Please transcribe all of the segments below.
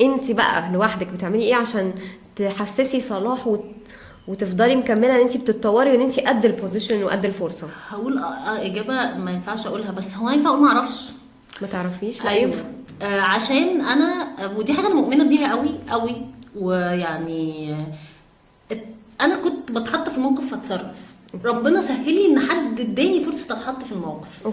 انت بقى لوحدك بتعملي ايه عشان تحسسي صلاح وتفضلي مكملة ان انت بتتطوري وان انت قد ال position وقد الفرصه؟ هقول اجابه ما ينفعش اقولها، بس هو ينفع اقول ما اعرفش؟ ما تعرفيش؟ لا. أيوة. ينفع. عشان انا، ودي حاجة انا مؤمنة بيها قوي قوي، ويعني انا كنت بتحط في الموقف فاتصرف. ربنا سهل لي ان حد اداني فرصة اتحط في الموقف.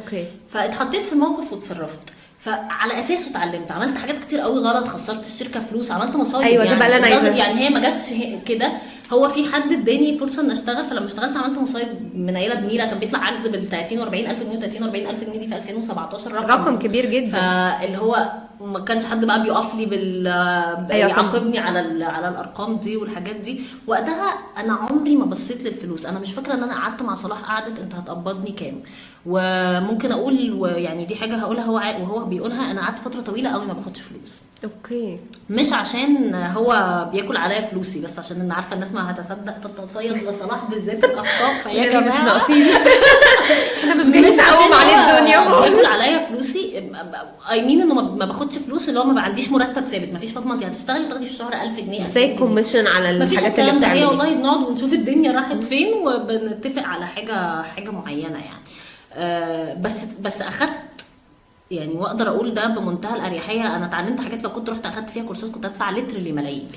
فاتحطيت في الموقف واتصرفت، فعلى اساسه اتعلمت. عملت حاجات كتير قوي غلط، خسرت الشركة فلوس، عملت مصايب. أيوة، ده يعني بقى اللي أنا عايزاه. يعني هي ما جاتش كده، هو في حد اداني فرصة ان اشتغل، فلما اشتغلت عملت مصايب منيله بنيله. كان بيطلع عجز بال 30 و40 الف جنيه، و30 و40 الف جنيه دي في 2017 رقم رقم كبير جدا. فاللي هو ما كانش حد بقى بيقف لي بال يعاقبني على الارقام دي والحاجات دي. وقتها انا عمري ما بصيت للفلوس. انا مش فاكره ان انا قعدت مع صلاح قعدت انت هتقبضني كام. وممكن اقول، ويعني دي حاجة هقولها هو وهو بيقولها، انا قعدت فترة طويلة قوي ما باخدش فلوس. مش عشان هو بياكل عليا فلوسي، بس عشان انا عارفه الناس ما هتصدق تتصيد لصلاح بالذات الاخطاء. فيا يعني مش جماعة، ناقصين، احنا مش جايين مش نقوم عشان عليه هو الدنيا. بياكل عليا فلوسي، I mean انه ما باخدش فلوس، اللي هو ما عنديش مرتب ثابت. ما فيش فاطمة انت هتشتغلي وتاخدي في الشهر 1000 جنيه، زي 2000 جنيه. commission على ما فيش الحاجات اللي الكلام ده. هي بتعمليها. والله بنقعد ونشوف الدنيا راحت فين وبنتفق على حاجة معينة يعني. بس اخدت يعني، واقدر اقول ده بمنتهى الاريحيه، انا اتعلمت حاجات لو كنت رحت اخدت فيها كورسات كنت هدفع literally ملايين.